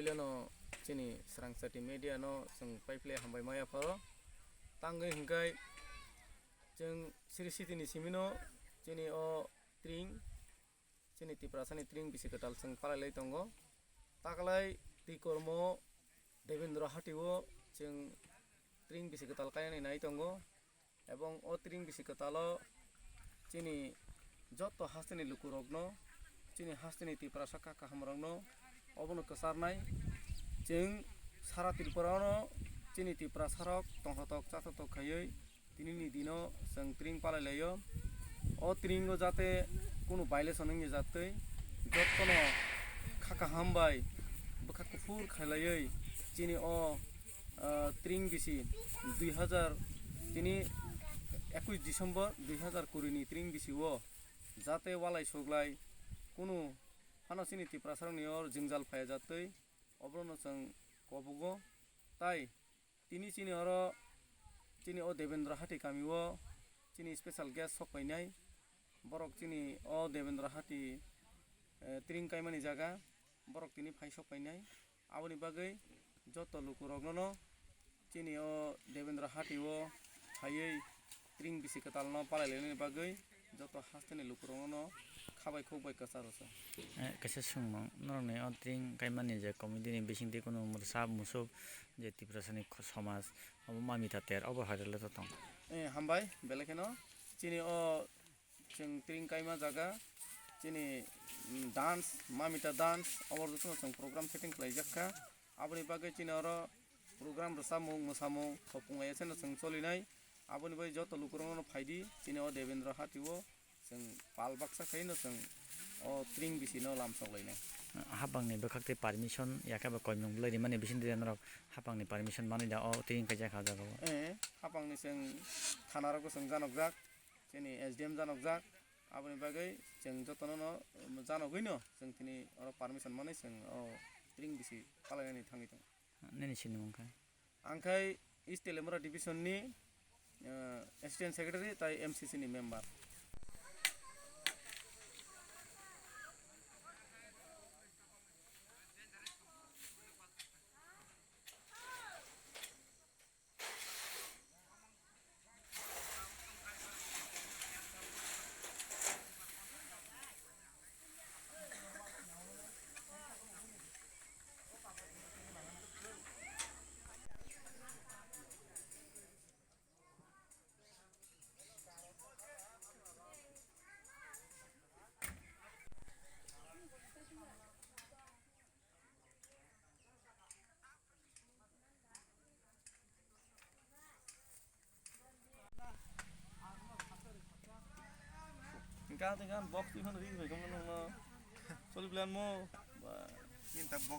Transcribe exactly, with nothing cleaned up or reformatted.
Puilano chini Srangchati media no chwng paiphle hambai maya pharo. Tangwi hwnkhe chwng Sri Siti ni simino chini o tring, chini Tiprasani tring bisi kwtal chwng palailai tongo. Taklai twi kormo Devendra Hati o chwng tring bisi kwtal kainani nai tongo. Ebong o tring bisi kwtalo chini joto hasteni lukurokno, chini hasteni Tiprasa kha kahamrokno obono kwcharnai. Chwng sara Tripurano chini Tiprasarok tongthotok chathotok khaiwi tinini dino chwng tring palailaio. O tringo jate kunu violation wngya jatwi, jottono kha kaham bai bwkha kuphur khailaiwi chini o ah, tring bisi dui hazar tini ekush December dui hazar kuri ni tring bisi o jate walai suglai kunu phano chini Tiprasarokni o jwngjal phaiya jatwi oborokno chwng kobugo. Tai tini chini oro chini o Devendra Hati kami o chini special guest sok painai borok chini o Devendra Hati, eh, tring kaimani jaga borok tini phai sok painai. Aboni bagwi joto lukurokno chini o Devendra Hati o phaiwi tring bisi kwtalno palailainani bagwi joto hasteni lukurokno khabai khukbai kwcharo se. Eh, kaisa swngmung, norokni o tring kaimani je committee ni bisingtwi kunu mwrwsa musuk je Tiprasani kho-, somaj obo mamita ter obo hai rwle to tong. Eh, hambai belai kheno chini o Chwng tring kaima jaga chini, mm, dance, mamita dance, abo jotono chwng program setting khlaijak kha. Aboni bagwi chini oro program rwchapmung, mwsamung, thopung bai cheno chwng cholinai. Aboni bagwi joto lukurokno phaidi, chini o Devendra Hati o chwng pal baksa khaino chwng o tring bisino lamsok lainai. Hapangni bwkhak tei permission ya khe ba koimung bwlai rimani bisingtwi norok hapangni permission manwi da o tring kaijak ha jagao? Eh, hapangni chwng thana rogo chwng janokjak. Chini S D M janokjak, aboni bagwi chwng jotono no janogwino chwng tini oro permission manwi chwng o tring bisi palainani thangwi tongo. Nini sinimung khe? Ang khai East Teliamura Division ni, eh, Assistant Secretary tai M C C ni member. Hingke hingke box twi phano ri bai kamo nangno. Choli plan mo. Ba. Nini ta box